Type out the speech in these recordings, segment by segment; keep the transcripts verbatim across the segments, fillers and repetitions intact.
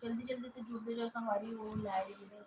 जल्दी जल्दी से जुड़ते जाओ संगवारी हो, live में।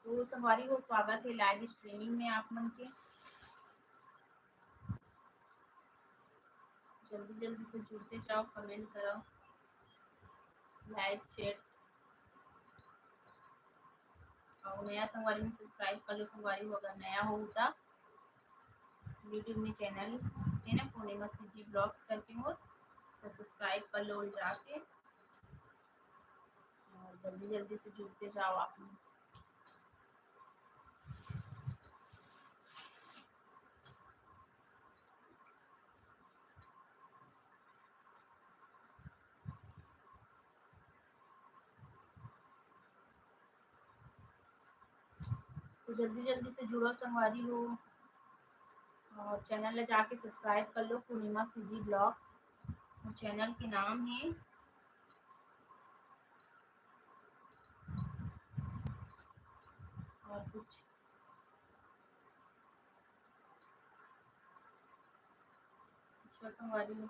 तो संगवारी हो, स्वागत है live streaming में आप मन के। जल्दी जल्दी से जुड़ते जाओ, comment करो, live chat। और नया संगवारी मन subscribe कर लो संगवारी हो, अगर नया हो तो YouTube में channel है ना पूर्णिमा CG vlogs करके मोर, तो subscribe कर लो जाके। और जल्दी जल्दी से जुड़ते जाओ आप लोग। तो जल्दी जल्दी से जुड़ो संगवारी हो, और channel ला जाके subscribe कर लो, पूर्णिमा CG vlogs वो channel के नाम है। और कुछ अच्छा संगवारी हो,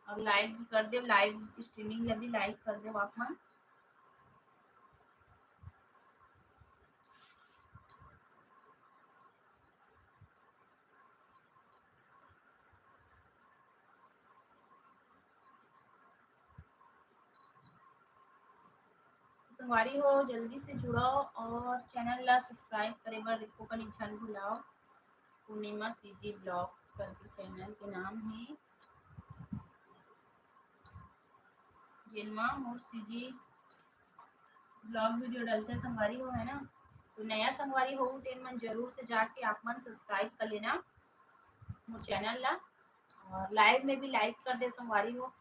अब like भी कर दो, live streaming ला भी like कर दो आप मन। संगवारी हो, जल्दी से जुड़ो और channel ला subscribe करे बर एको कनी झन भुलाओ। पूर्णिमा CG vlogs करके channel के नाम है, जेन मा मोर CG vlog video डलथे संगवारी हो, है ना। तो नया संगवारी हो तेन मन जरूर से जाके आप मन subscribe कर लेना मोर channel ला, और live में भी like कर दे संगवारी हो।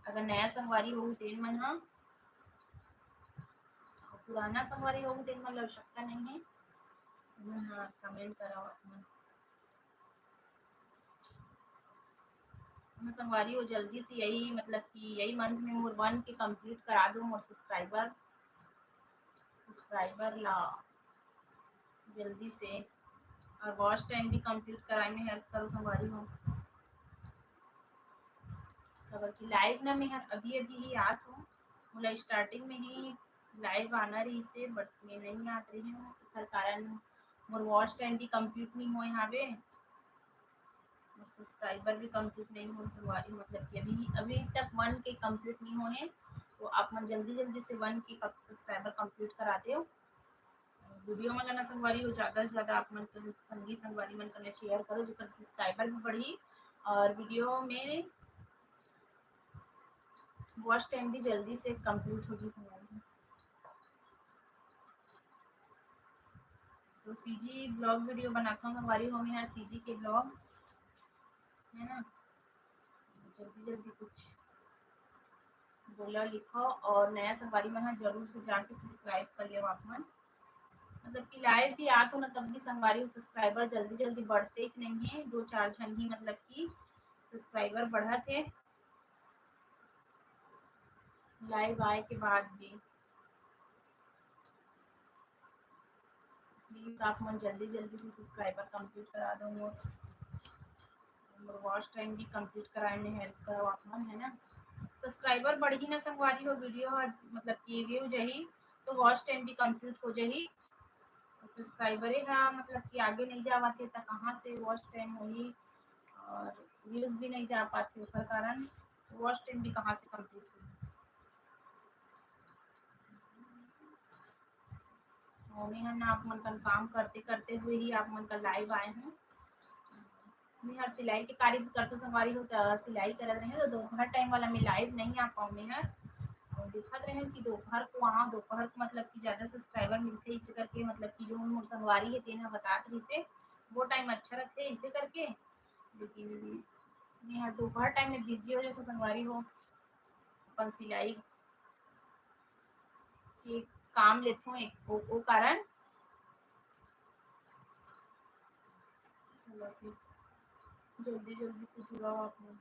अगर नया संगवारी हो तेन मन हा, पुराना संगवारी हो तेन मन ला आवश्यकता नहीं है। हाँ, comment कराओ आप मन। हम संगवारी हो, जल्दी से यही, मतलब कि यही month में मोर one K complete करा दो मोर subscriber, subscriber ला जल्दी से, और watch time भी complete कराए में help करो संगवारी हो, काबर कि live ना मैं हर अभी अभी ही आत हूँ, मोला starting में ही live आना रहिसे, but मैं नहीं आत रही हूँ, एकर कारण मोर watch time भी complete नहीं होए हावे, मोर subscriber भी complete नहीं होए संगवारी, मतलब कि अभी, अभी तक one K complete नहीं होए हे, तो आप मन जल्दी जल्दी से one K subscriber complete करा देव। Video मन ला ना संगवारी हो, ज्यादा से ज्यादा आप मन के संगी संगवारी मन कने share करो, जेकर subscriber भी बढ़ही और video में watch time भी जल्दी से complete हो जी संगवारी। तो CG vlog video बनाता हूँ संगवारी हो, मैं यहाँ CG के vlog, है ना, जल्दी जल्दी कुछ बोला लिखो, और नया संगवारी मन ह जरूर से जाके subscribe कर लियो आप मन। मतलब कि live भी आत हो ना, तब भी संगवारी हो subscriber जल्दी जल्दी बढ़ते ही नहीं है, दो चार झन ही मतलब कि subscriber बढ़त है live आए के बाद भी। Please आप मन जल्दी जल्दी से subscriber complete करा दो मोर, मोर watch time भी complete कराए में help करो आप मन, है ना। Subscriber बढ़ही ना संगवारी हो, video ह मतलब कि view जही तो watch time भी complete हो जही। Subscriber ह मतलब कि आगे नहीं जावत हे त कहाँ से watch time होही और views भी नहीं जा पाते, ओकर कारण वॉच टाइम भी कहाँ से कंप्लीट होही। और मैं ह ना आप मन का काम करते करते हुए ही आप मन का लाइव आए हूँ। मैं हर सिलाई के कार्य भी करथों संगवारी हो, त सिलाई करत रहे तो दोपहर टाइम वाला मैं लाइव नहीं आ पाऊँ मैं हर। और दिखत रहे कि दोपहर को आऊँ, दोपहर को मतलब कि ज़्यादा सब्सक्राइबर मिलते, इसे करके मतलब कि जो मोर संगवारी है तेन ह बतात रहिसे वो टाइम अच्छा रहते इसे करके। लेकिन मैं हर दोपहर टाइम में बिजी हो जाथों संगवारी हो, अपन सिलाई के काम लेथों एक वो, वो कारण। चलो फिर जल्दी जल्दी से जुड़ाओ आप लोग।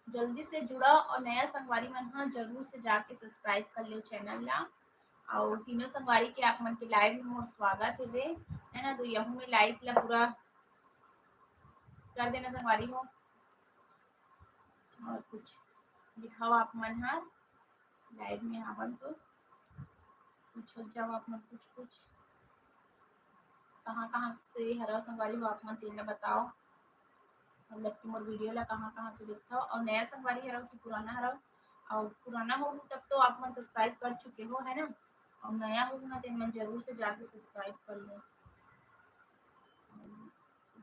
जल्दी से जुड़ा और नया संगवारी मन ह जरूर से जाके सब्सक्राइब कर लियो चैनल ला। और तीनों संगवारी के आप मन के लाइव में मोर स्वागत हेवे, है ना। तो यहू में लाइक ला पूरा कर देना संगवारी हो। और कुछ दिखाओ आप मन हर लाइव में आवन तो कुछ हो जाओ आप मन कुछ कुछ कहाँ कहाँ से हरव संगवारी हो आप मन तेन ला बताओ। मतलब कि मोर वीडियो ला कहाँ कहाँ से देखथव और नया संगवारी हरव कि पुराना हरव। और पुराना हो तब तो आप मन सब्सक्राइब कर चुके हो है ना। और नया हो ना तेन मन जरूर से जाके सब्सक्राइब कर लो।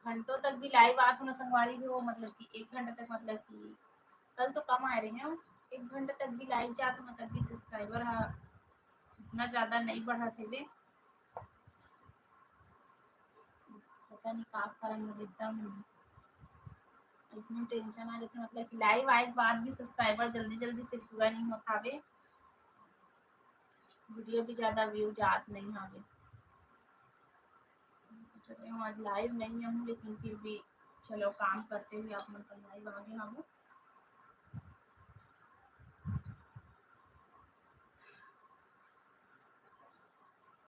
घंटों तक भी लाइव आत हो ना संगवारी हो, मतलब कि एक घंटा तक, मतलब कि कल तो कम आए रहे हो, एक घंटा तक भी लाइव जात हो ना तब भी सब्सक्राइबर हा इतना ज्यादा नहीं बढ़त हेवे। पता नहीं का कारण मोर एकदम ऐसने टेंशन आ जाथे, मतलब कि लाइव आए के बाद भी सब्सक्राइबर जल्दी जल्दी से पूरा नहीं होत हावे, वीडियो भी ज्यादा व्यू जात नहीं हावे। सोच रहे हूँ आज लाइव नहीं आऊँ, लेकिन फिर भी चलो काम करते हुए आप मन का लाइव आगे हूँ।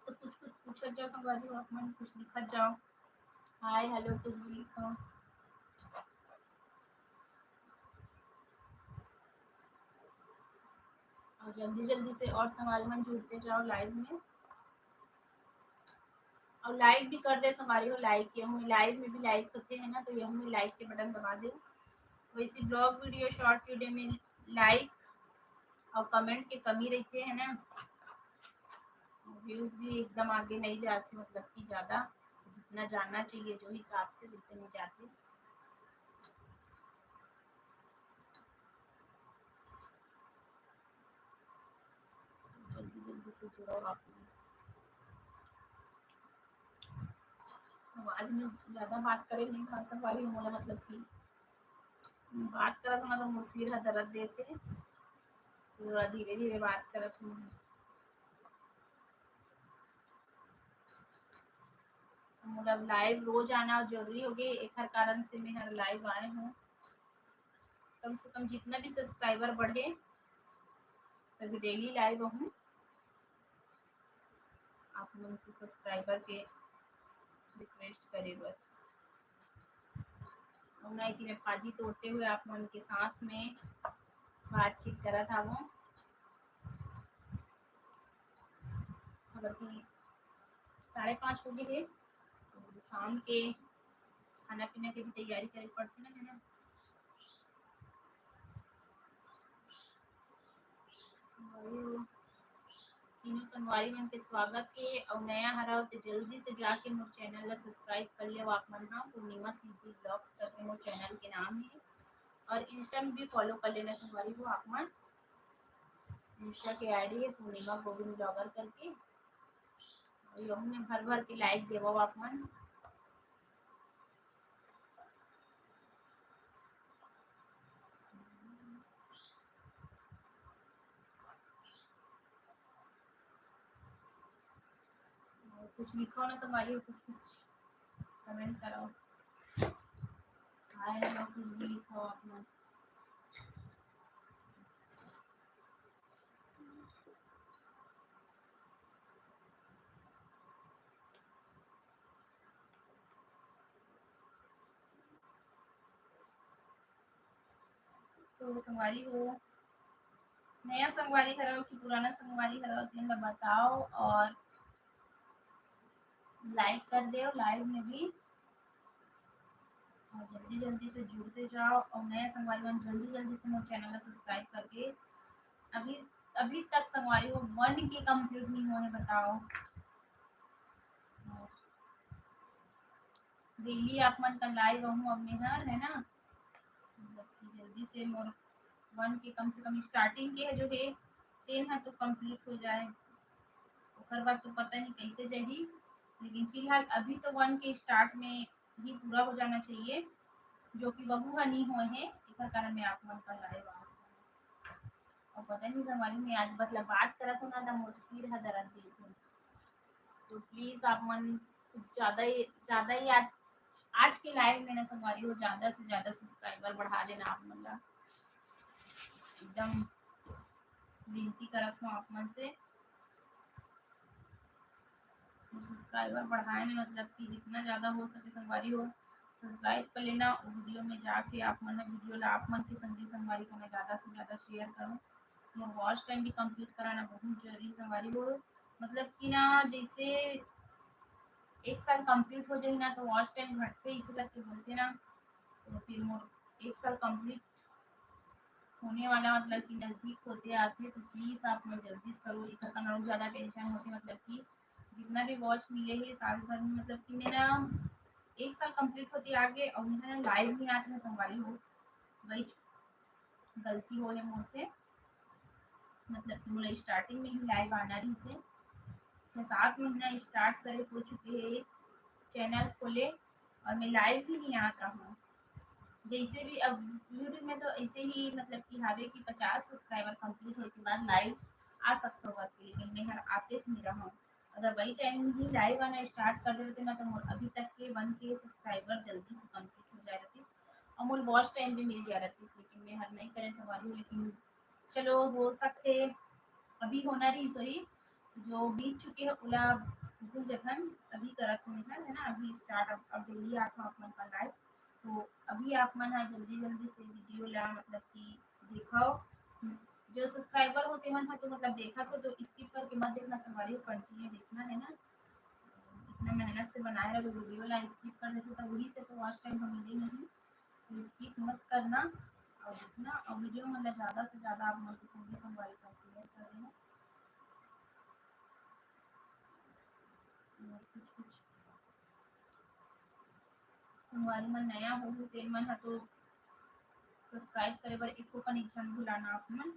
तो कुछ कुछ पूछत जाओ संगवारी हो, आप मन कुछ लिखत जाओ, हाय हेलो कुछ भी लिखो। और जल्दी जल्दी से और संगवारी मन जुड़ते जाओ लाइव में। और लाइक भी कर दे संगवारी हो, लाइक ये हमें लाइव में भी लाइक करते हैं ना, तो ये हमें लाइक के बटन दबा दे। वैसे ब्लॉग वीडियो शॉर्ट वीडियो में लाइक और कमेंट के कमी रहते है ना, व्यूज भी एकदम आगे नहीं जाते, मतलब कि ज्यादा जितना जाना चाहिए जो हिसाब से वैसे नहीं जाते। जल्दी जल्दी से जुड़ो आप। आज मैं ज्यादा बात करे नहीं भाषण वाली हूँ, मतलब कि बात करत हूँ ना तो मोर सिर ह दर्द देते, थोड़ा धीरे धीरे बात करत हूँ। मोला लाइव रोज आना जरूरी हो गए, एकर कारण से मैं हर लाइव आए हूँ। कम से कम जितना भी सब्सक्राइबर बढ़े, तभी डेली लाइव हूँ आप मन से सब्सक्राइबर के रिक्वेस्ट करे बर। और मैं कि मैं भाजी तोड़ते हुए आप मन के साथ में बातचीत करत हूँ। अगर कि साढ़े पाँच हो गए है, तो शाम के खाना पीना के भी तैयारी करे पड़ती ना, है ना। तीनों संगवारी मन के स्वागत है। और नया हराव तो जल्दी से जाके मोर चैनल ला सब्सक्राइब कर लियो आप मन। हाँ, पूर्णिमा सीजी ब्लॉग्स करके मोर चैनल के नाम है। और इंस्टा में भी फॉलो कर लेना संगवारी हो आप मन। इंस्टा के आईडी है पूर्णिमा गोविंद ब्लॉगर करके। और यहू में भर भर के लाइक देवो आप मन। कुछ लिखो ना संगवारी हो, कुछ कुछ कमेंट करो। हाय हेलो कुछ भी लिखो आप मन। तो संगवारी हो, नया संगवारी हरो कि पुराना संगवारी हरो, तेन ला बताओ और लाइक कर दो। लाइव में भी और जल्दी जल्दी से जुड़ते जाओ, और नया संगवारी मन जल्दी जल्दी से मोर चैनल ला सब्सक्राइब करके, अभी अभी तक संगवारी हो वन के कंप्लीट नहीं होने, बताओ। डेली आप मन का लाइव आहूँ अब मैं हर, है ना, मतलब कि जल्दी से मोर वन के, कम से कम स्टार्टिंग के जो है, टेन है तो कंप्लीट हो जाए, ओकर बाद तो पता नहीं कैसे जाही, लेकिन फिलहाल अभी तो वन के स्टार्ट में ही पूरा हो जाना चाहिए, जो कि वहू ह नहीं होए है, एकर कारण मैं आप मन का लाइव आ। और पता नहीं संगवारी, मैं आज मतलब बात करत हूँ ना, तो मोर सिर ह दर्द देत हूँ, तो प्लीज आप मन ज़्यादा ही, ज़्यादा ही आज, आज के लाइव में ना संगवारी हो, ज़्यादा से ज़्यादा सब्सक्राइबर बढ़ा देना आप मन ला, एकदम विनती करत हूँ आप मन से। सब्सक्राइबर बढ़ाए में मतलब कि जितना ज़्यादा हो सके संगवारी हो, सब्सक्राइब कर लेना। वीडियो में जाके आप मन वीडियो ला आप मन के संगी संगवारी करना, ज़्यादा से ज़्यादा शेयर करो। मोर वॉच टाइम भी कंप्लीट कराना बहुत जरूरी संगवारी हो, मतलब कि ना जैसे एक साल कंप्लीट हो जाए ना तो वॉच टाइम घटते इसे करके बोलते ना, तो फिर मोर एक साल कंप्लीट होने वाला मतलब कि नज़दीक होते आते, तो प्लीज आप मन जल्दी से करो, इतना ज़्यादा टेंशन होते मतलब कि जितना भी वॉच मिले है साल भर में, मतलब कि मेरा एक साल कंप्लीट होते आगे और मेरा लाइव नहीं आते हैं संगवारी हो, वही गलती हो है मोर से, मतलब कि मोला स्टार्टिंग में ही लाइव आना रही से, छः सात महीना स्टार्ट करे हो चुके हैं, चैनल खोले और मैं लाइव भी नहीं आता हूँ। जैसे भी अब यूट्यूब में तो ऐसे ही मतलब कि हावे कि पचास सब्सक्राइबर कंप्लीट होने के बाद लाइव आ सकते हो करके, लेकिन मैं हर आते ही नहीं रहा हूँ। अगर वही टाइम ही लाइव आना स्टार्ट कर देते ना तो मोर अभी तक के वन के सब्सक्राइबर जल्दी से कंप्लीट हो जाए रहती और मोर वॉच टाइम भी मिल जाए रहती, लेकिन मैं हर नहीं करे संगवारी हूँ। लेकिन चलो हो सकते अभी होना रही सही, जो बीत चुके हैं ओला भूल जथन, अभी करत हूँ मैं, है ना, अभी स्टार्ट अब, अब डेली आता हूँ आप मन का लाइव, तो अभी आप मन हा जल्दी जल्दी से वीडियो ला मतलब कि दिखाओ। जो सब्सक्राइबर होते मन हा तो मतलब देखा तो, तो स्किप करके मत देखना संगवारी, कंटिन्यू देखना है ना। इतना मेहनत से बनाए रहो वीडियो ला, स्किप कर देते तो वही से तो वॉच टाइम हम मिले नहीं, तो स्किप मत करना और देखना और वीडियो मतलब ज़्यादा से ज़्यादा आप मन के संगी संगवारी का शेयर कर देना। और कुछ कुछ संगवारी मन नया हो तेन मन हा तो सब्सक्राइब करे बर एको कनेक्शन भुलाना आप मन।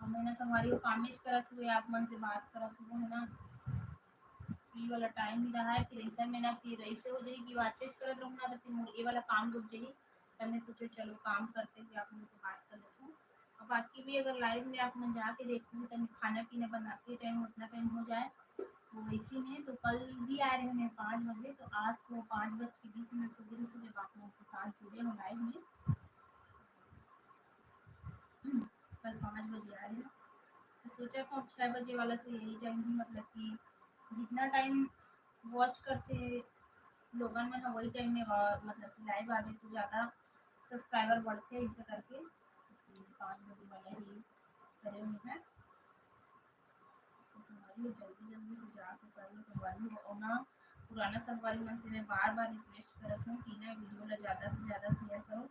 हमन ना संगवारी हो कामेच करत हुए आप मन से बात करत हुए है ना, ये वाला टाइम ही रहा है। फिर ऐसा में ना फिर ऐसे हो जाए कि बातें करत रहूँ ना तो फिर ये वाला काम रुक जाए। तब मैं सोचो चलो काम करते हुए आप मन से बात कर लेती हूँ। अब बाकी भी अगर लाइव में आप मन जाके देखोगे तो मैं खाना पीना बनाते टाइम उतना टाइम हो जाए, तो इसी में तो कल भी आ रहे हैं पाँच बजे, तो आज तो पाँच बज के बीस मिनट हो गए थे जब आप लोगों के साथ जुड़े हो लाइव में। कल पाँच बजे आ रहे हैं, तो सोचा था छः बजे वाला से यही टाइम भी, मतलब कि जितना टाइम वॉच करते लोगन मन ह वही टाइम में वा-, मतलब कि लाइव आवे तो ज़्यादा सब्सक्राइबर बढ़ते, इसे करके पाँच बजे वाला ही करे हुए हैं। तो संगवारी हो, जल्दी जल्दी से जाके कर लो संगवारी हो। और ना पुराना संगवारी मन से मैं बार बार रिक्वेस्ट करत हूँ कि ना वीडियो ला ज़्यादा से ज़्यादा शेयर करो।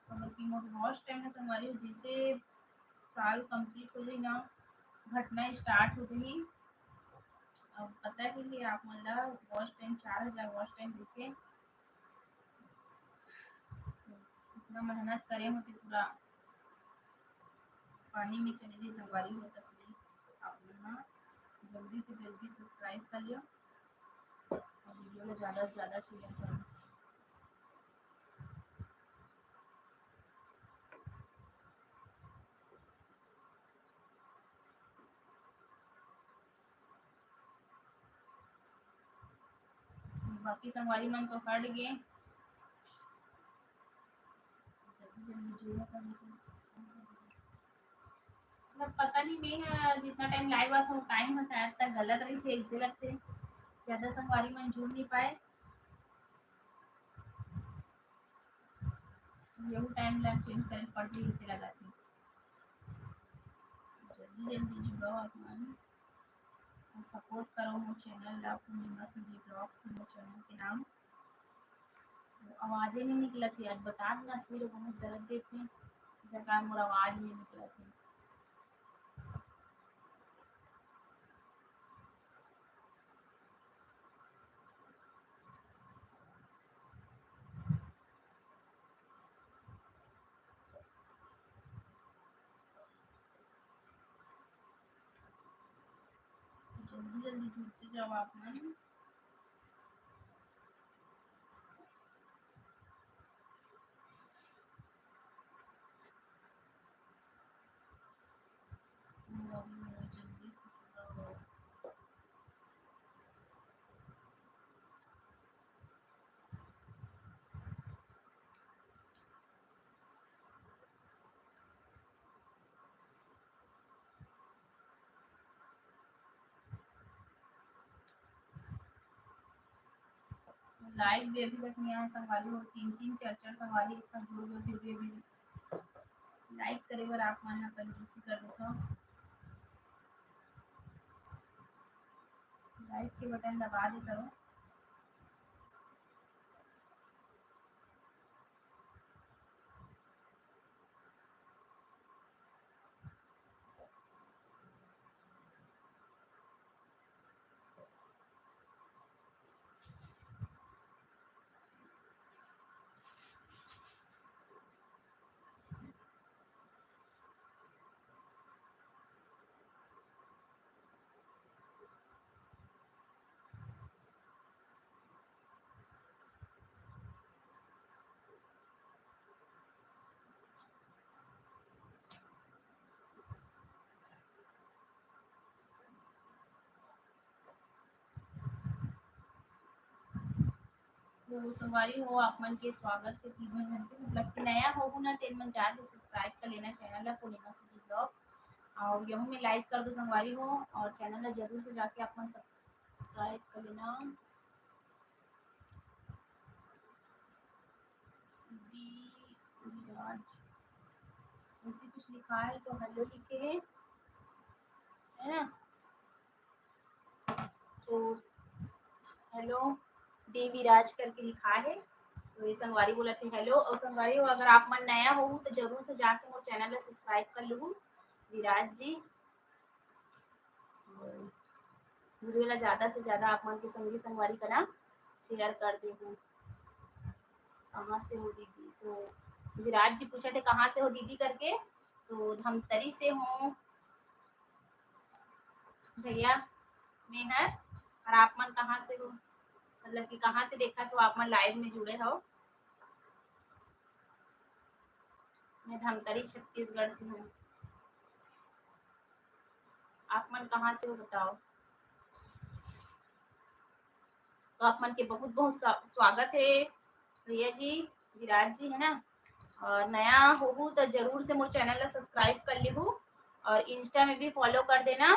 और कि मोर वॉच टाइम ना संगवारी हो, जैसे साल कंप्लीट हो जाए ना, घटना स्टार्ट हो जाए। अब पता ही है आप मन ला, वॉच टाइम चार हज़ार वॉच टाइम देखे, इतना मेहनत करे होते पूरा पानी में चले जाए संगवारी हो, तो प्लीज आप मन ना जल्दी से जल्दी सब्सक्राइब कर लियो और वीडियो ला ज़्यादा से ज़्यादा शेयर करो। बाकी संगवारी मन तो हट गए। जल्दी जल्दी जुड़ा कर लेते हैं। मतलब पता नहीं, मैं ह जितना टाइम लाइव आता हूँ, टाइम ह शायद तक गलत रही थे, ऐसे लगते ज़्यादा संगवारी मन जुड़ नहीं पाए। यहू टाइम ला चेंज करे पड़ रही, ऐसे लगा थे। जल्दी जल्दी जुड़ाओ आप मन। सपोर्ट करो मोर चैनल ला, पूर्णिमा सीजी ब्लॉग्स मोर चैनल के नाम। आवाजे नहीं निकलत हे, आज बता देना, सिर बहुत दर्द देथे, जगह मोर आवाज नहीं निकलत हे। जल्दी जल्दी जुड़ते जाओ आप मन। जल्दी से जुड़ो। लाइव भी अभी तक नहीं आया संगवारी हो, तीन तीन चार चार संगवारी एक साथ जुड़ गए, फिर भी अभी लाइक करे बर आप मन ह कंजूसी कर देथव। लाइक के बटन दबा दे करो। तो संगवारी हो, आप मन के स्वागत हे तीनों झन के, मतलब कि नया होहू ना, तेन मन जाके सब्सक्राइब कर लेना चैनल ला, पूर्णिमा सीजी ब्लॉग, और यहू में लाइक कर दो संगवारी हो, और चैनल ला जरूर से जाके आप मन सब्सक्राइब कर लेना। डी विराज ऐसे कुछ लिखा है, तो हेलो लिखे है, है ना? तो हेलो डी विराज करके लिखा है। तो ये संगवारी बोलत हे हेलो। और संगवारी हो, अगर आप मन नया हो तो जरूर से जाके मोर चैनल ला सब्सक्राइब कर लूहू विराज जी। और वीडियो ला ज्यादा से ज्यादा आप मन के संगी संगवारी करा शेयर कर देहू। कहाँ से हो दीदी? तो विराज जी पूछत हे कहाँ से हो दीदी करके। तो धमतरी से हूँ भैया मैं हर। और आप मन कहाँ से हो, मतलब कि कहाँ से देखत हो आप मन लाइव में जुड़े हो? मैं धमतरी छत्तीसगढ़ से हूँ। आप मन कहाँ से हो बताओ? तो आप मन के बहुत बहुत स्वा-, स्वागत हे भैया जी, विराज जी, है ना? और नया होहू तो जरूर से मोर चैनल ला सब्सक्राइब कर लेहू और इंस्टा में भी फॉलो कर देना।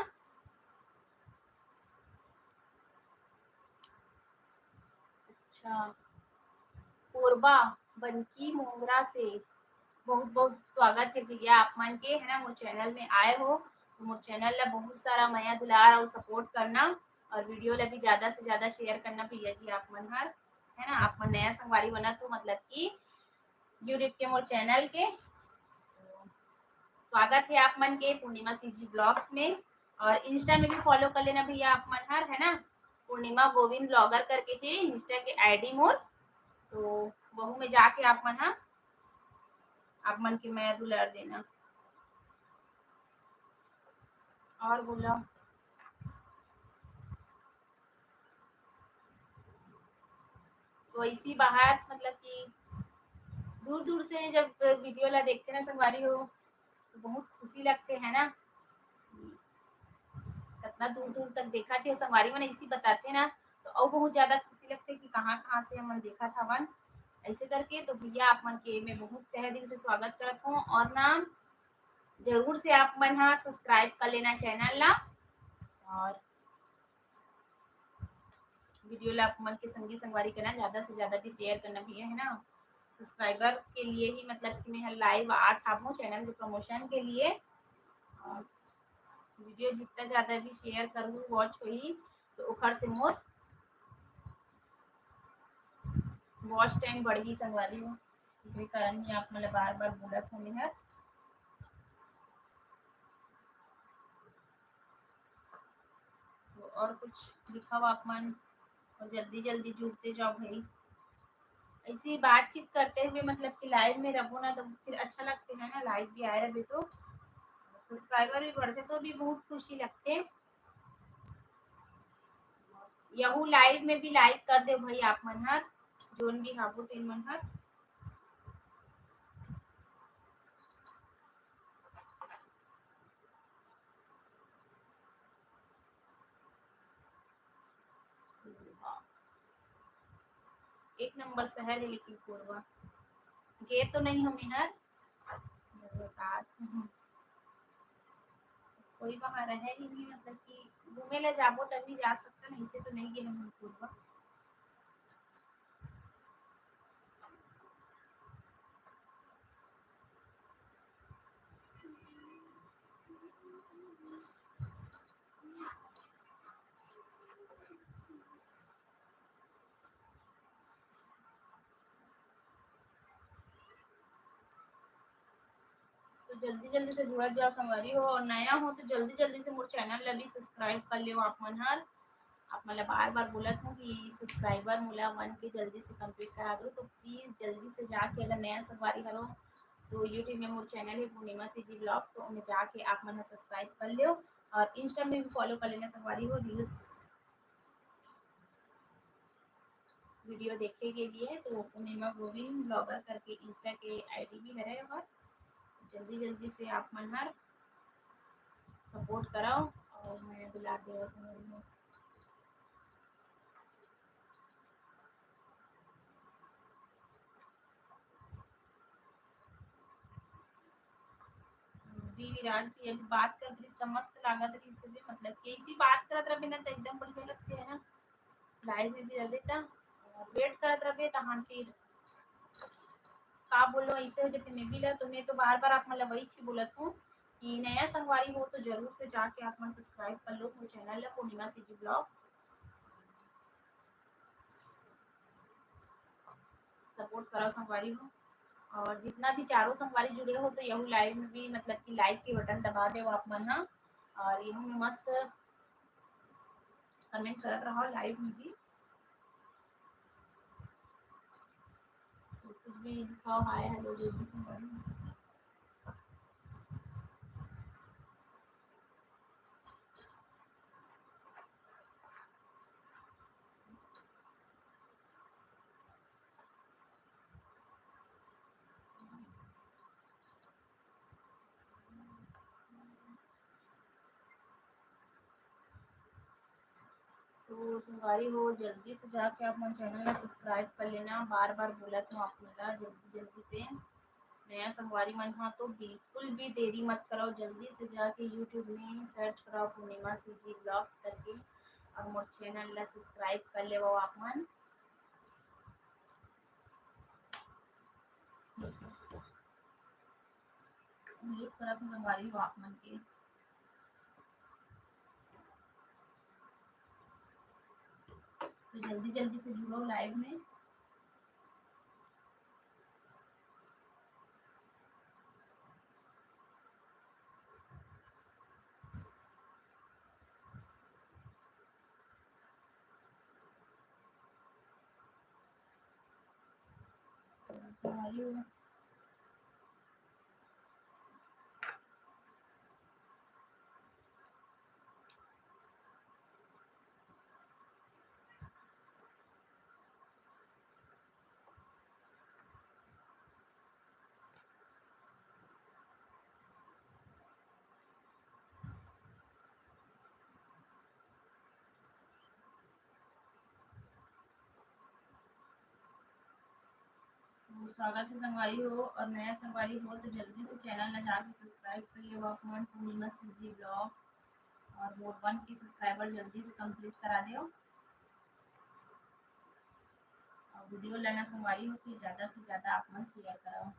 अच्छा, कोरबा बनकी मोंगरा से बहुत बहुत स्वागत हे भैया आप मन के, है ना? मोर चैनल में आए हो तो मोर चैनल ला बहुत सारा मया दुलार और सपोर्ट करना और वीडियो ला भी ज्यादा से ज्यादा शेयर करना भैया जी आप मन हर, है ना? आप मन नया संगवारी बनत हो, मतलब कि यूट्यूब के मोर चैनल के स्वागत हे आप मन के पूर्णिमा सीजी ब्लॉग्स में। और इंस्टा में भी फॉलो कर लेना भैया आप मन हर, है ना? पूर्णिमा गोविंद ब्लॉगर करके हे इंस्टा के आईडी मोर, तो वहू में जाके आप मन हा, आप मन के मया दुलार देना। और बोलो, तो ऐसी बाहर से, मतलब कि दूर दूर से जब वीडियो ला देखते ना संगवारी हो, तो बहुत खुशी लगते है ना, कितना दूर दूर तक देखा थे संगवारी मन, ऐसी बताते ना, तो और बहुत ज्यादा खुशी लगते कि कहाँ कहाँ से हमन देखत हवन। ऐसे करके तो भैया आप मन के मैं बहुत तहे दिल से स्वागत करत हूँ और ना जरूर से आप मन हा सब्सक्राइब कर लेना चैनल ला और वीडियो ला आप मन के संगी संगवारी करना, ज्यादा से ज्यादा भी शेयर करना भैया, है ना? सब्सक्राइबर के लिए ही, मतलब कि मैं लाइव आत हावों चैनल के प्रमोशन के लिए। और वीडियो जितना ज़्यादा भी शेयर करहू, वॉच होही, तो ओखर से मोर वॉच टाइम बढ़ही संगवारी हो। ओकरे कारण ही आप मन ल बार-बार बोलत हूँ मैं ह। तो और कुछ दिखाओ आप मन, और जल्दी-जल्दी जुड़ते जाओ भाई। ऐसे ही बातचीत करते हुए, मतलब कि लाइव में रहो ना, तो फिर अच्छा लगते है ना, लाइव भी आए रहे तो सब्सक्राइबर भी बढ़ते तो भी बहुत खुशी लगते। यहू लाइव में भी लाइक कर दे भाई आप मन हर, जोन भी हाबो तेन मन हर। एक नंबर शहर है लेकिन कोरबा। गे तो नहीं हम हर, बता, कोई वहाँ रहे ही नहीं, मतलब कि घूमे ला जाबो तभी जा सकता, नहीं से तो नहीं गए हम कोरबा। तो जल्दी जल्दी से जुड़त जाओ संगवारी हो, और नया हो तो जल्दी जल्दी से मोर चैनल ला भी सब्सक्राइब कर लियो आप मन हर। आप मन ला बार बार बोलत हूँ कि सब्सक्राइबर मोला वन के जल्दी से कंप्लीट करा दो, तो प्लीज जल्दी से जाके, अगर नया संगवारी हरो तो यूट्यूब में मोर चैनल है पूर्णिमा सी जी ब्लॉग, तो उन्हें जाके आप मन सब्सक्राइब कर लियो और इंस्टा में भी फॉलो कर लेना संगवारी हो, रील्स वीडियो देखे के लिए। तो पूर्णिमा गोविंद ब्लॉगर करके इंस्टा के आईडी भी हरे, और जल्दी जल्दी से आप मन हर सपोर्ट कराओ और मैं दुलार देवो संगवारी हो। वी विराज भी अभी बात करत रहिस त मस्त लागत रहिस भी, मतलब कि ऐसी बात करत रहे ना तो एकदम बढ़िया लगते है ना। लाइव में भी रहे त वेट करत रहे त हाँ फिर का बोलो, ऐसे हो जब मैं भी ला तो मैं तो बार बार आप मतलब वही चीज बोलत हूँ कि नया संगवारी हो तो जरूर से जाके आप मन सब्सक्राइब कर लो वो चैनल है पूर्णिमा सी जी ब्लॉग्स। सपोर्ट करो संगवारी हो। और जितना भी चारों संगवारी जुड़े हो तो यहू लाइव में भी मतलब कि लाइक के बटन दबा दे आप मन हा। और यहू में मस्त कमेंट करत रहो लाइव में भी। तो कुछ भी लिखाओ, हाय हेलो जो भी संगवारी। तो संगवारी हो जल्दी से जाके आप मन चैनल ला सब्सक्राइब कर लेना। बार बार बोलत हूँ आप मन ला जल्दी जल्दी से। नया संगवारी मन हा तो बिल्कुल भी देरी मत करो, जल्दी से जाके यूट्यूब में सर्च करो पूर्णिमा सी जी ब्लॉग्स करके और मोर चैनल ला सब्सक्राइब कर लेवो आप मन। म्यूट करत हूँ संगवारी हो आप मन के। तो जल्दी जल्दी से जुड़ो लाइव में। स्वागत है संगवारी हो, और नया संगवारी हो तो जल्दी से चैनल ला जाके सब्सक्राइब कर लियो आप मन पूर्णिमा सी जी ब्लॉग्स, और मोर वन के सब्सक्राइबर जल्दी से कंप्लीट करा दो। और वीडियो ला ना संगवारी हो फिर ज़्यादा से ज़्यादा आप मन शेयर कराओ।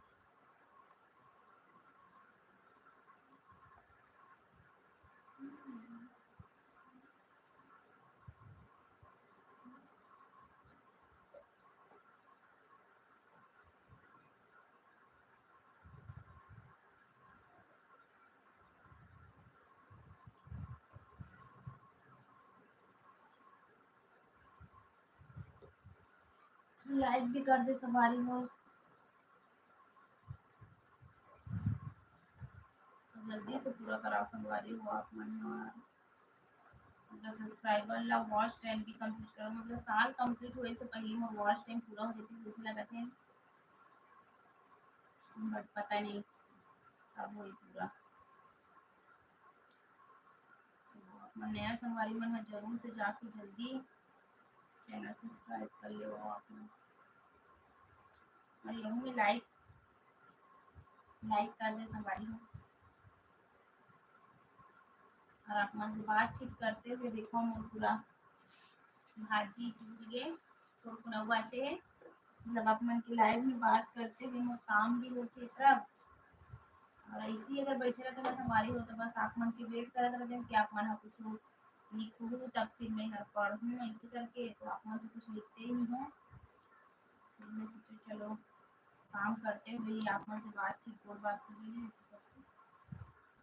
लाइक भी कर दे संगवारी हो, जल्दी से पूरा कराओ संगवारी हो आप मन ह। मतलब सब्सक्राइबर ला वॉच टाइम भी कंप्लीट करो, मतलब साल कंप्लीट होए से पहले मोर वॉच टाइम पूरा हो जाती, जैसे लगत है, बट पता नहीं कब होई पूरा। तो आप मन नया संगवारी मन ह जरूर से जाके जल्दी चैनल सब्सक्राइब कर लेवो आप मन। और यहू में लाइक, लाइक कर दे संगवारी हो। और आप मन से बातचीत करते हुए देखो मोर पूरा भाजी टूट गए, थोड़ा थोड़ा बाचे है। मतलब आप मन के लाइव में बात करते हुए मोर काम भी होते तरफ। और ऐसे ही अगर बैठे रहते ना संगवारी हो तो बस आप मन के वेट करत रहते कि आप मन ह कुछ लिखहू तब फिर मैं हर पढ़हूँ, ऐसे करके तो आप मन तो कुछ लिखते ही नहीं हो। फिर मैं सोचो चलो काम करते हुए ही आप मन से बातचीत, गोठ बात हो रही है, ऐसे करके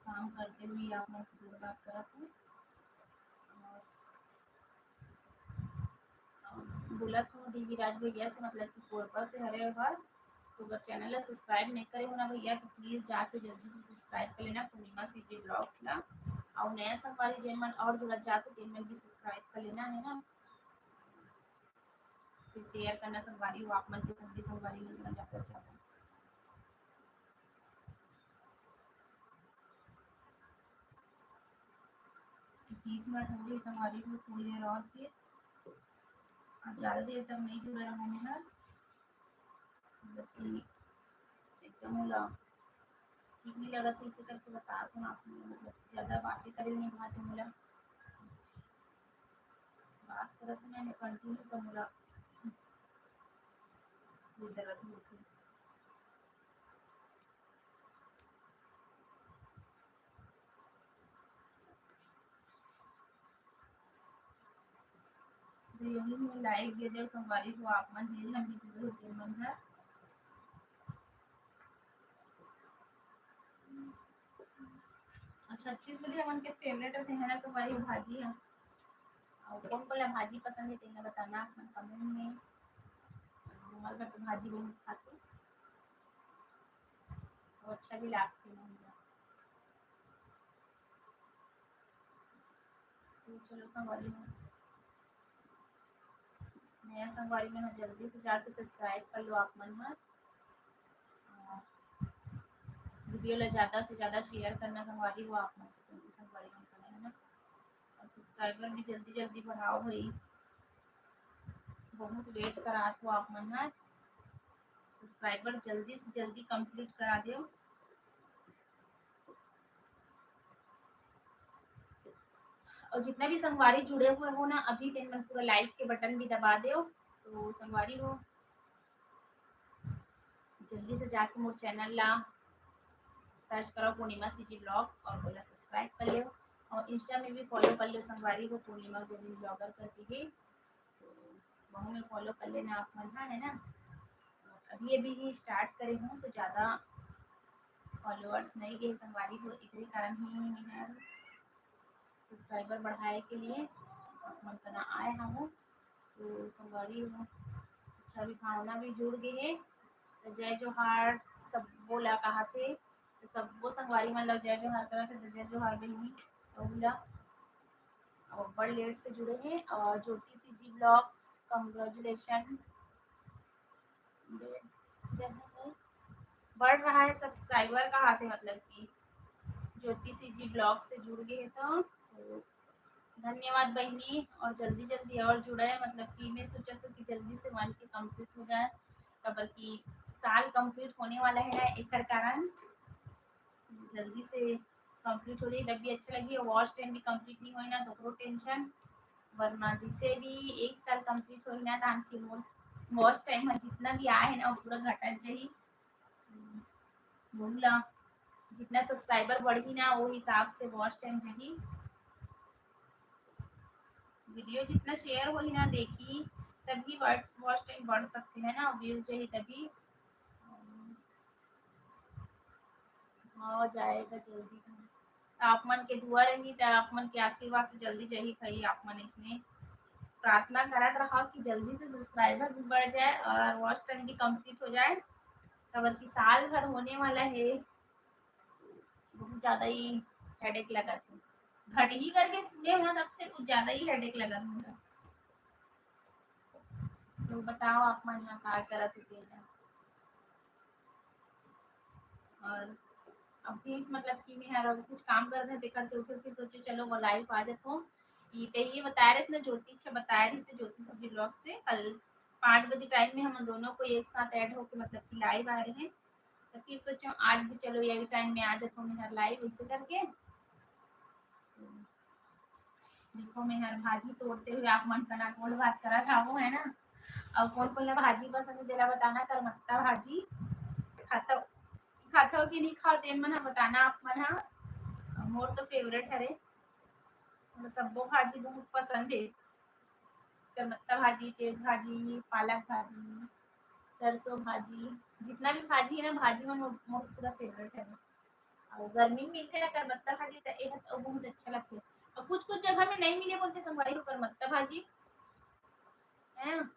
काम करते हुए ही आप मन से गोठ बात करत हूँ। और, और बोलत हूँ डीवी राज भैया से, मतलब कि कोरबा से हरे हर। तो अगर चैनल ला सब्सक्राइब नहीं करे हो ना भैया तो प्लीज जाके जल्दी से सब्सक्राइब कर लेना पूर्णिमा सीजी ब्लॉग्स ला। और नया संगवारी जेन मन और जुड़त जात हो तेन मन भी सब्सक्राइब कर लेना है ना। फिर शेयर करना संगवारी हो आप मन के संगी संगवारी मन ला ज्यादा से ज्यादा। तीस मिनट हो गए संगवारी हो, थोड़ी देर और फिर, और ज्यादा देर तक नहीं जुड़े रहो मेरा, मतलब कि एकदम मोला ठीक नहीं लगत है, इसे करके बता दो आप, मतलब ज्यादा बातें करे नहीं भाते मोला, बात करत हूँ ना मैं कंटिन्यू तो मोला सिर दर्द होती। तो यही में लाइक दे दे संगवारी हो आप मन, जे हम भी जुड़े होते मन है। अच्छा, छत्तीसगढ़ी हमन के फेवरेट है ना संगवारी हो भाजी है। और कौन कौन ला भाजी पसंद है तेला बताना आप मन कमेंट में। हमारे घर तो भाजी बहुत खाते, तो अच्छा भी लागते नहीं। तो चलो संगवारी मन, नया संगवारी मन जल्दी से जाके सब्सक्राइब कर लो आप मन ह। वीडियो ला ज्यादा से ज्यादा शेयर करना संगवारी हो आप मन के संगी संगवारी मन करना है ना। और सब्सक्राइबर भी जल्दी जल्दी बढ़ाओ भाई, बहुत वेट करात हो आप मन ह। सब्सक्राइबर जल्दी से जल्दी कंप्लीट करा दो। और जितना भी संगवारी जुड़े हुए हो ना अभी, तेन मन पूरा लाइक के बटन भी दबा दो। तो संगवारी हो जल्दी से जाके मोर चैनल ला सर्च करो पूर्णिमा सीजी ब्लॉग्स और बोला सब्सक्राइब कर लो। और इंस्टा में भी फॉलो कर लो संगवारी हो, पूर्णिमा गोविंद ब्लॉगर करके है, तो वहाँ में फॉलो कर लेना आप मन ह, है ना। अभी अभी ही स्टार्ट करे हूँ तो ज़्यादा फॉलोअर्स नहीं गए संगवारी हो, एकरे कारण ही मैं सब्सक्राइबर बढ़ाए के लिए आप मन कना आए हूँ। तो संगवारी हो अच्छा भी भावना भी जुड़ गए है। तो जय जोहार सबो ला कहा थे, तो सबो संगवारी मन ला जय जोहार करा थे। तो जय जोहार बहनी, तो बोला अब बड़ लेट से जुड़े हैं। और ज्योति सीजी ब्लॉग्स, कंग्रेचुलेशन। बढ़ रहा है सब्सक्राइबर कहा थे, मतलब कि ज्योति सीजी ब्लॉग से जुड़ गए हैं तो, तो धन्यवाद बहनी। और जल्दी जल्दी और जुड़े, मतलब कि मैं सोचा था कि जल्दी से वन के कंप्लीट हो जाए, काबर कि साल कंप्लीट होने वाला है ना, एकर कारण जल्दी से कंप्लीट हो जाए तब भी अच्छा लगी। वॉच टाइम भी कंप्लीट नहीं होए ना तो ओकरो टेंशन, वरना जैसे भी एक साल कंप्लीट होए ना धान की वॉच टाइम में जितना भी आए है ना वो पूरा घटत जाही। बोला जितना सब्सक्राइबर बढ़ी ना वो हिसाब से वॉच टाइम जाही। वीडियो जितना शेयर होही ना देखी तभी वॉच टाइम बढ़ सकते हैं ना, व्यूज जाही तभी। हाँ जाएगा जल्दी। आप मन के दुआ रही तो आप मन के आशीर्वाद से जल्दी जाही भाई, आप मन इसने प्रार्थना करत रहा कि जल्दी से subscriber भी बढ़ जाए और watch time भी complete हो जाए, काबर कि साल भर होने वाला है। बहुत ज्यादा ही headache लगत हे, घटही करके सुने हो, तब से कुछ ज्यादा ही headache लगत हे। तो बताओ, आप मन ह का करत हो तेला? और अभी मतलब कि मैं हर कुछ काम करत हूँ, तेकर से उठे फिर सोचे चलो वो live आ जात हूँ। कि ते ये बताए रहे ना, ज्योति छ बताए रहे से, ज्योति CG vlog से, कल पाँच बजे time में हम दोनों को एक साथ add होके मतलब कि live आ रहे हैं। तो फिर सोचे आज भी चलो यही time में आ जात हूँ मैं हर live, ऐसे करके। देखो, मैं हर भाजी तोड़ते हुए आप मन कना गोठ बात करत हावो, है ना? और कौन कौन ला भाजी पसंद है, तेला बताना, करमत्ता भाजी खाथो, खाथो कि नहीं खाओ, तेन मन ह बताना आप मन ह। मोर तो favourite हरे, मोला सब्बो भाजी बहुत पसंद है। करमत्ता भाजी, चेत भाजी, पालक भाजी, सरसों भाजी, जितना भी भाजी है ना, भाजी मन मोर, मोर पूरा favourite है। और गर्मी में मिलथे ना करमत्ता भाजी, त एह तो बहुत अच्छा लगथे। और कुछ कुछ जगह में नहीं मिले बोलथे संगवारी हो करमत्ता भाजी, है ना?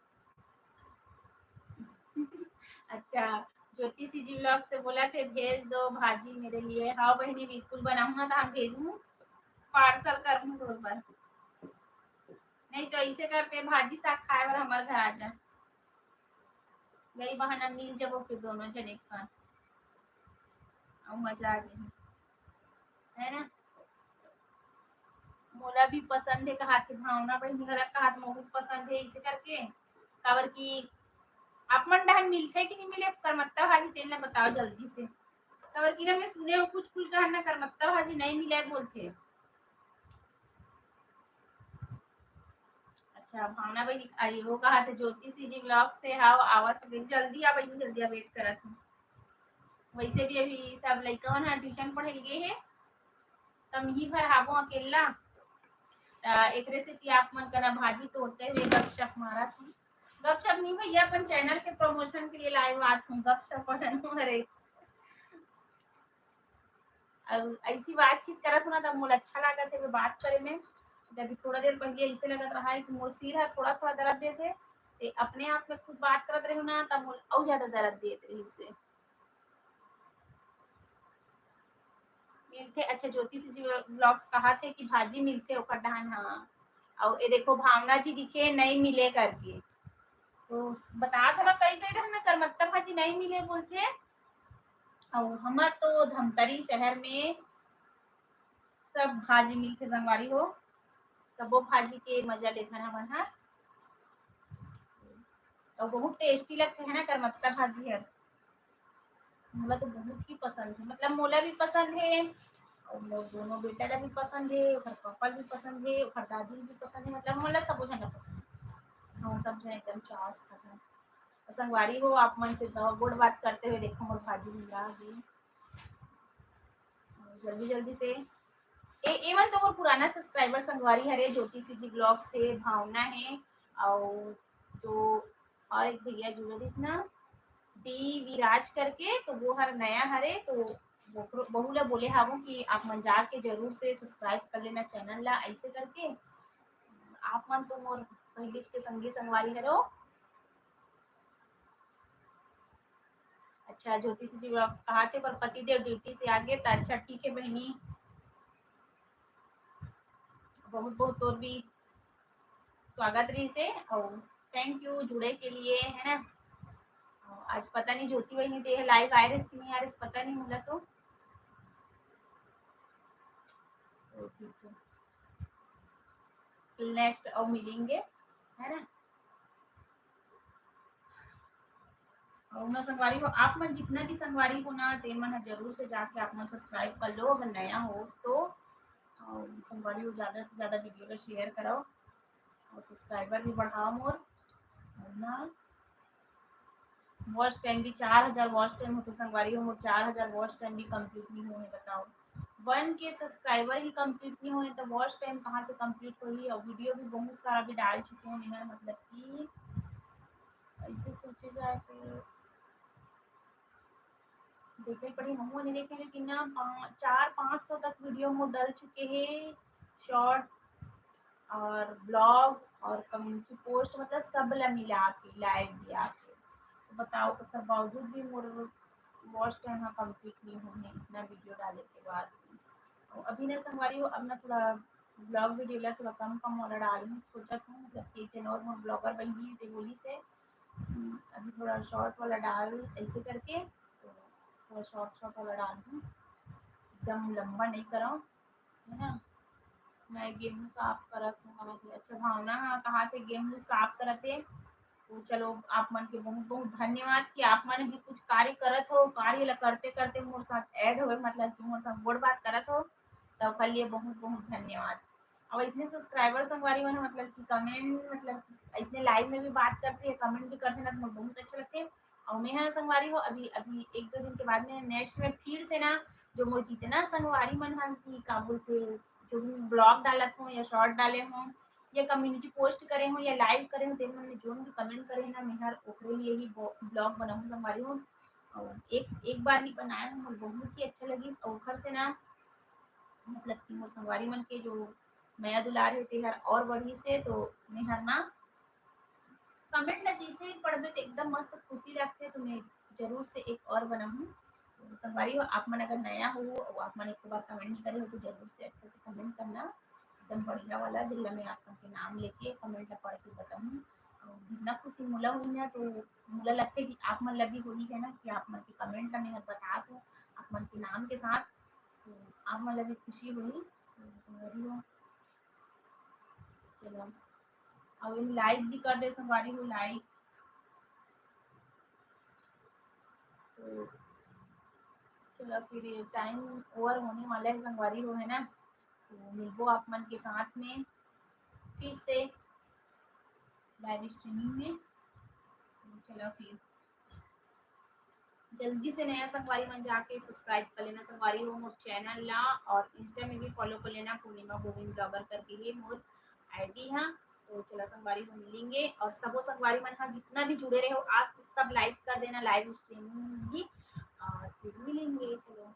अच्छा, ज्योति CG vlog से बोलत हे, भेज दो भाजी मेरे लिए। हाँ बहिनी, बिल्कुल बनाऊँ ना, तो हम भेजहूँ, parcel करहूँ तोर बर। नहीं तो ऐसे करते, भाजी साग खाए बर हमर घर आ जा, यही बहाना मिल जाबो फिर दोनों जन एक साथ, अउ मजा आ जाही, है ना? मोला भी पसंद है कहाथे, भावना बहिनी घला कहाथे मोला भी पसंद है, इसे करके, काबर कि आप मन डहन मिलथे कि नहीं मिले करमत्ता भाजी, तेन ला बताओ जल्दी से, काबर कि ना मैं सुने हूँ कुछ कुछ डहन ना करमत्ता भाजी नहीं मिले बोलथे। अच्छा, भावना बहिनी आई, वो कहाथे ज्योति CG vlog से, हाँ, आवत हवे, जल्दी आ बहिनी, जल्दी आ, wait करत हूँ। वैसे भी अभी सब लइका मन ह tuition पढ़े गे हे, त मिही भर हाबो अकेला। त एकरे सेती आप मन कना भाजी तोड़ते हुए गपशप मारत हूँ। गपशप नहीं भैया, अपन channel के promotion के लिए live आत हूँ, गपशप मारत हूँ। अरे, अउ ऐसी बातचीत करत हो ना, तब मोला अच्छा लागत हे बात करे में। अभी थोड़ा देर पहले ऐसे लगत रहा है कि मोर सिर ह थोड़ा थोड़ा दर्द देत हे, ते अपने आप में खुद बात करत रहे हो ना, तब मोला अउ ज्यादा दर्द देत रहिस हे। मिलथे, अच्छा, ज्योति CG vlogs कहाथे कि भाजी मिलथे ओकर डहान, हाँ। अउ ये देखो, भावना जी दिखे नहीं मिले करके, तो बता थोड़ा कई कई डहान ना करमत्ता भाजी नहीं मिले बोलथे। अउ हमर तो धमतरी शहर में सब भाजी मिलथे संगवारी हो, सबो भाजी के मजा लेथन हमन ह। अउ बहुत tasty लगथे है ना करमत्ता भाजी हर, मोला तो बहुत ही पसंद है, मतलब मोला भी पसंद है और मोर दोनों बेटा ला भी पसंद है, ओकर पापा ला भी पसंद है, ओकर दादी ला भी पसंद है, मतलब मोला सबो झन ला पसंद है। हाँ, सब झन एकदम चाव से खाथन। संगवारी हो, आप मन से गोठ बात करते हुए देखो मोर भाजी मिला गे जल्दी जल्दी से। ए, एमन तो मोर पुराना subscriber संगवारी हरे, ज्योति CG vlog से भावना है, और जो और एक भैया जुड़े दिस ना, डी विराज करके, तो वो हर नया हरे, तो वो, बहू ला बोले हावो कि आप मन जाके जरूर से subscribe कर लेना channel ला, ऐसे करके। आप मन तो मोर पहले के संगी संगवारी हरो। अच्छा, ज्योति CG vlogs कहाथे, पर पतिदेव duty से आगे, त अच्छा, ठीक है बहिनी, बहुत बहुत तोर भी स्वागत रहिस हे, और thank you जुड़े के लिए, है ना। आज पता नहीं ज्योति बहिनी दे live आए रहिस कि नहीं आए रहिस, पता नहीं मोला तो। तो ठीक है, next और मिलेंगे, है ना। और ना संगवारी हो, आप मन जितना भी संगवारी हो ना, तेन मन ह जरूर से जाके आप मन subscribe कर लो, अगर नया हो तो। और संगवारी हो, ज्यादा से ज्यादा video ला share करो और subscriber भी बढ़ाओ मोर। और ना watch time भी चार हजार watch time होथे संगवारी हो, मोर चार हजार watch time भी complete नहीं होए हे, बताओ। One K subscriber ही complete नहीं होए, तो watch time कहाँ से complete होही? और video भी बहुत सारा भी डाल चुके हैं मैं, मतलब कि ऐसे सोचे जाए तो देखे पड़ी, हमहू नहीं देखे, लेकिन ना पा-, चार पाँच सौ तक video मोर डल चुके हैं short और ब्लॉग और कम्युनिटी पोस्ट, मतलब सब ला मिला के, लाइव भी आके। तो बताओ, ओकर बावजूद भी मोर वॉच टाइम ह कंप्लीट नहीं होने, इतना वीडियो डाले के बाद भी। तो अभी ना संगवारी हो, अब ना थोड़ा ब्लॉग वीडियो ला थोड़ा कम कम वाला डालूँ, सोचत हूँ, मतलब कि एक जन और मोर ब्लॉगर बहिनी हे, ते बोलिस हे, "हम्म, अभी थोड़ा शॉर्ट वाला डाल," ऐसे करके, तो थोड़ा शॉर्ट शॉर्ट वाला डालूँ, एकदम लंबा नहीं कराऊँ, है ना? मैं गेहूँ साफ करत हूँ, कहा थे, अच्छा, भावना ह कहा थे गेहूँ साफ करत हे। तो चलो, आप मन के बहुत बहुत धन्यवाद कि आप मन भी कुछ कार्य करत हो, कार्य ला करते करते मोर साथ ऐड होए, मतलब कि मोर साथ गोठ बात करत हो, तो ओकर लिए बहुत बहुत धन्यवाद। अब इसने सब्सक्राइबर संगवारी मन, मतलब कि कमेंट, मतलब कि इसने लाइव में भी बात करते हैं, कमेंट भी करते हैं ना, तो मोर बहुत अच्छा लगते हैं। और मैं ह संगवारी हो, अभी अभी एक दो दिन के बाद में नेक्स्ट में फिर से ना, जो मोर जितना संगवारी मन ह कि का बोलते, जो भी ब्लॉग डालत हो या शॉर्ट डाले हो या कम्युनिटी पोस्ट करे हो या लाइव करे हो, तेन मन में जोन भी कमेंट करे ना, मैं हर ओकरे लिए ही ब्लॉग बनाऊँ संगवारी हो। और एक एक बार ही बनाए हूँ, मोर बहुत ही अच्छा लगिस। और ओखर से ना, मतलब कि मोर संगवारी मन के जो मया दुलार हे, तेहर और बढ़िस हे। तो मैं हर ना कमेंट ला जैसे ही पढ़बे तो एकदम मस्त खुशी लगथे, तो मैं जरूर से एक और बनाहूँ। तो संगवारी हो, आप मन अगर नया हो और आप मन एक बार कमेंट नहीं करे हो, तो जरूर से अच्छा से कमेंट करना, एकदम बढ़िया वाला, जेला मैं आप मन के नाम लेके कमेंट ला पढ़ के बताहूँ। और जितना खुशी मोला होही ना, तो मोला लगथे कि आप मन ला भी होही, है ना, कि आप मन के कमेंट ला मैं बतात हूँ आप मन के नाम के साथ, तो आप मन ला भी खुशी होही। तो संगवारी हो, चलो, अब लाइक भी कर दे संगवारी हो, लाइक। तो चलो, फिर ये टाइम ओवर होने वाला है संगवारी हो, है ना? तो मिलबो आप मन के साथ में फिर से लाइव स्ट्रीमिंग में। तो चलो, फिर जल्दी से नया संगवारी मन जाके सब्सक्राइब कर लेना संगवारी हो मोर चैनल ला, और इंस्टा में भी फॉलो कर लेना, पूर्णिमा गोविंद ब्लॉगर करके हे मोर आईडी हा। तो चला संगवारी हो, मिलेंगे, और सबो संगवारी मन हा जितना भी जुड़े रहे हो आज, सब लाइक कर देना लाइव स्ट्रीमिंग भी, और फिर मिलेंगे। चलो,